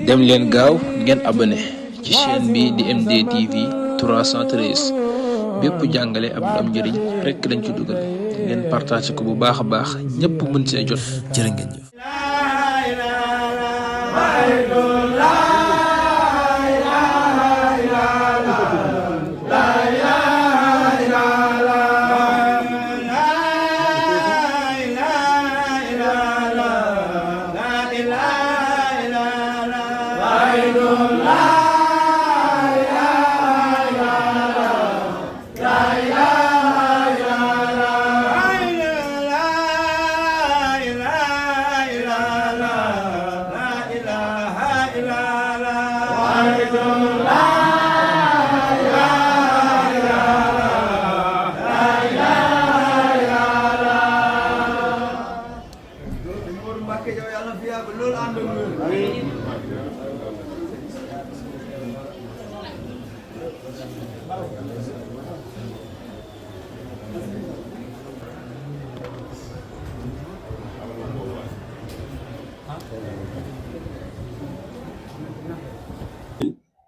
dem leen gaaw ngeen abonné ci chaîne bi di MDTV 313 bépp jàngale ab am njëriñ rekk lañ ci dugal ngeen partage ko bu baax a baax ñépp mën see jot jërë ngeen jëf.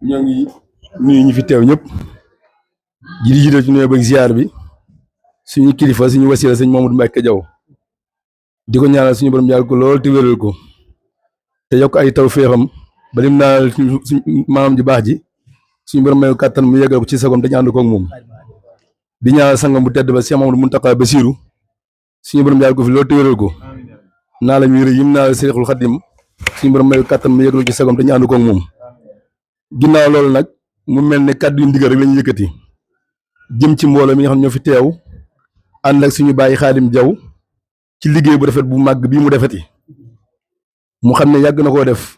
ñoo ngi nuyu ñi fi teew ñëpp di jiital ci nuyoo beeg ziar bi suñu kilifa suñu wasila sëñ Mamadou Mbacke Diaw di ko ñaanal suñu borom yàgg ko lool te wéral ko te yokk ay taw féexam ba lim naa suñu maamam ji baax ji suñu borom may ko kàttan mu yeggal ko ci sagom dañu ànd ko ak moom di ñaanal sangam bu tedd ba Cheikh Mamadou Mountakha Bassirou suñu borom yàgg ko fi lool te wéral ko naa la muy rëy yim naa la Seexul Xadim suñu borom may ko kàttan mu yeggal ko ci sagom dañu ànd ko ak moom. ginnaaw loolu nag mu mel ne kàddu yu ndigal rek lañu yëkkati jëm ci mbooloo mi nga xam ñoo fi teew ànd ak suñu bàyyi Xaadim Jaw ci liggéey bu rafet bu màgg bii mu defeti mu xam ne yàgg na koo def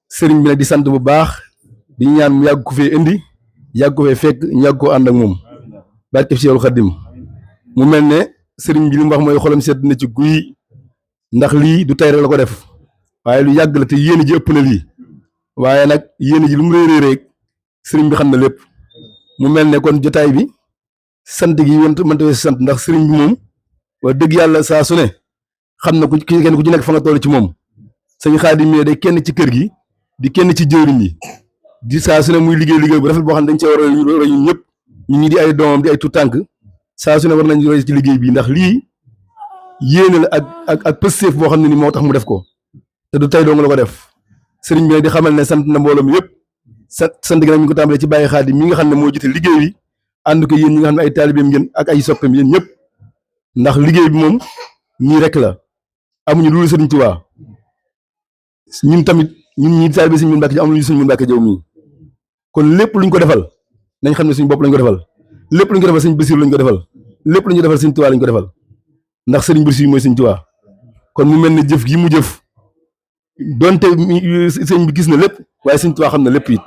sëriñ bi nag di sant bu baax di ñaan mu yàgg ko fee indi yàgg ko fee fekk ñu yàgg koo ànd ak moom barke Seexul Xaadim mu mel ne sëriñ bi li mu wax mooy xolam sedd na ci guy ndax lii du tey rek la ko def waaye lu yàgg la te yéene ji ëpp na lii waaye nag yéen ji lu mu réeree rek sëriñ bi xam na lépp mu mel ne kon jotaay bi sant gi mënta weesu sant ndax sëriñ bi moom wax dëgg yàlla saa su ne xam na ku kenn ku ci nekk fa nga toll ci moom sëñ Xaadim mi day kenn ci kër gi di kenn ci jëwriñ yi di saa su ne muy liggéey bu rafet boo xam ne dañ cee war a roy ñun ñëpp ñun ñi di ay doomam di ay tuutànk saa su ne war nañ roy ci liggéey bi ndax lii yéene la ak pësteef boo xam ne ni moo tax mu def ko te du tey doo nga la ko def sëriñ bi nag di xamal ne sant na mbooloo mi yëpp sant gi nag ñu ko tàmbalee ci Baye Xaadim mi nga xam ne moo jiite liggéey bi ànd ko yéen ñi nga xam ne ay taalibeem ngeen ak ay soppeem yéen ñëpp ndax liggéey bi moom nii rek la amuñu lu dul sëriñ Tuubaa ñun tamit ñun ñi taalibe sëriñ Mbacke Jaw amuñu sëriñ Mbacke Jaw mii kon lépp luñ ko defal nañ xam ne suñu bopp lañ ko defal lépp luñ ko defal sëriñ Basiru lañ ko defal lépp luñ ko defal sëriñ Tuubaa lañ ko defal ndax sëriñ Basiru mooy sëriñ Tuubaa kon mu mel ne jëf gi mu jëf donte sëriñ bi gis na lépp waaye sëriñ Tuubaa xam na lépp it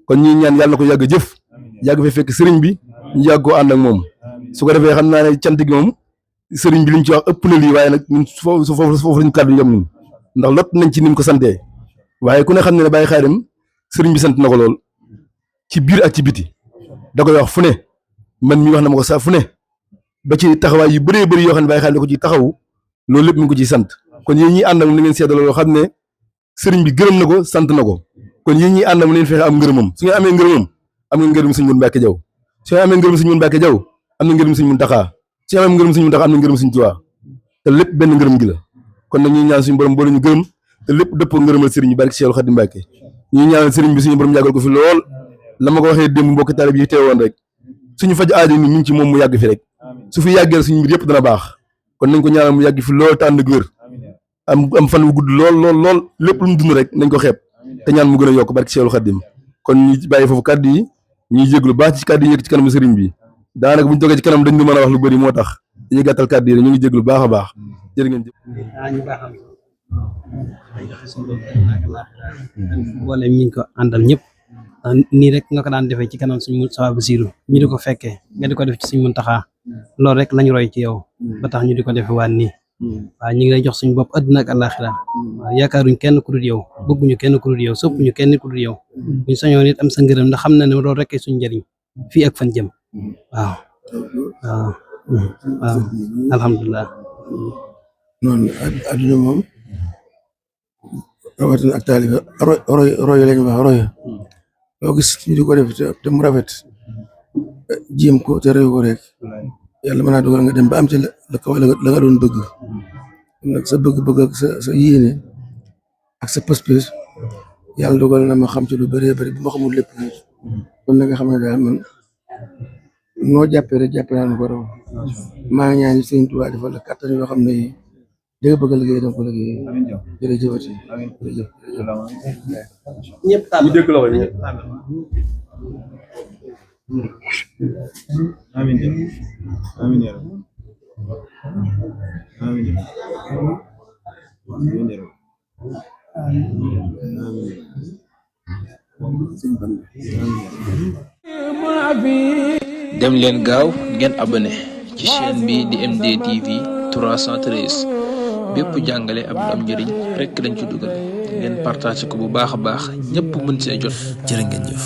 kon ñi ñaan yàlla na ko yàgg jëf yàgg fee fekk sëriñ bi ñu yàgg koo ànd ak moom su ko defee xam naa ne cant gi moom sëriñ bi liñ ci wax ëpp na lii waaye nag ñun foofu lañ kàddu yam ñun ndax lot nañ ci ni mu ko santee waaye ku ne xam ne ne Baye Xaadim sëriñ bi sant na ko lool ci biir ak ci biti da koy wax fu ne man mi wax na ma ko sax fu ne ba ci taxawaay yu bëree bëri yoo xam ne Baye Xaadim da ko ci taxawu loolu lépp mi ngi ko ciy sant kon yéen ñi ànd ak na ngeen seedal loolu xam ne sëriñ bi gërëm na ko sant na ko kon yéen ñi ànd ak leen fexe am ngërëmam su ngeen amee ngërëmam am nga ngërëm sëñ Mbacke Jaw su ngeen amee ngërëm sëñ Mbacke Jaw am na ngërëm sëñ Muntaxa su ngeen amee ngërëm sëñ Muntaxa am na ngërëm sëñ Tuubaa te lépp benn ngërëm gi la kon nag ñuy ñaan suñu borom boole ñu gërëm te lépp dëppoo ngërëmal sëriñ bi barke Seexul Xaadim Mbacke ñuy ñaan sëriñ bi suñu borom yàggal ko fi lool la ma ko waxee démb mbokki taalibe yi teewoon rek suñu faj aajo ni mi ngi ci moom mu yàgg fi rek su fi yàggee suñu mbir yëpp dana baax kon nañ ko ñaanal mu yàgg fi lool te ànd ak wér am fan wu gudd lool lépp lu mu dund rek nañ ko xeeb te ñaan mu gën a yokk barke Seexul Xaadim kon ñu bàyyi foofu kàddu yi ñuy jéglu baax ci kàddu yi ci kanamu sëriñ bi daanaka bu ñu toogee ci kanam dañ du mën a wax lu bëri moo tax dañuy gàttal kàddu yi ñu ngi jéglu baax a baax jërë ngeen jëf boole ñi ko àndal ñëpp nii rek nga ko daan defee ci kanam suñ Moustapha Bassirou ñu di ko fekkee nga di ko def ci suñ Muntaxa loolu rek lañu roy ci yow ba tax ñu di ko defe waat nii waaw ñu ngi lay jox suñu bopp àddina ak àllaaxira waaw yaakaaruñ kenn ku dul yow bëgguñu kenn ku dul yow soppuñu kenn ku dul yow buñ sañoon it am sa ngërëm ndax xam na ne loolu rek suñu njëriñ fii ak fan jëm waaw alhamdulilah noonu àdduna moom rawatina ak taalibe roy lañu wax roy loo gis ñu di ko def te mu rafet jéem ko te réew ko rek yàlla mën naa dogal nga dem ba am ci la kaw la nga doon bëgg nag sa bëgg-bëgg ak sa yéene ak sa pës-pës yàlla dogal na ma xam ci lu bëree bëri bu ma xamul lépp kon na nga xam ne daal man noo jàppee rek jàppee naa nu ko raw maa ngi ñaan Sëriñ Tuubaa defal la kattan yoo xam ne yi li nga bëgg a liggéey danga ko liggéey jërëjëfati jërëjëf ñëpp tànn ñu dégg loxo yi amiin amiin ya rabbi amiin amiin ya rabbi dem leen gaaw ngeen abonné ci chaîne bi di MDTV 313 bépp jàngale ab am njëriñ rekk lañ ci dugal ngeen partagé ko bu baax a baax ñëpp mën see jot jërë ngeen jëf.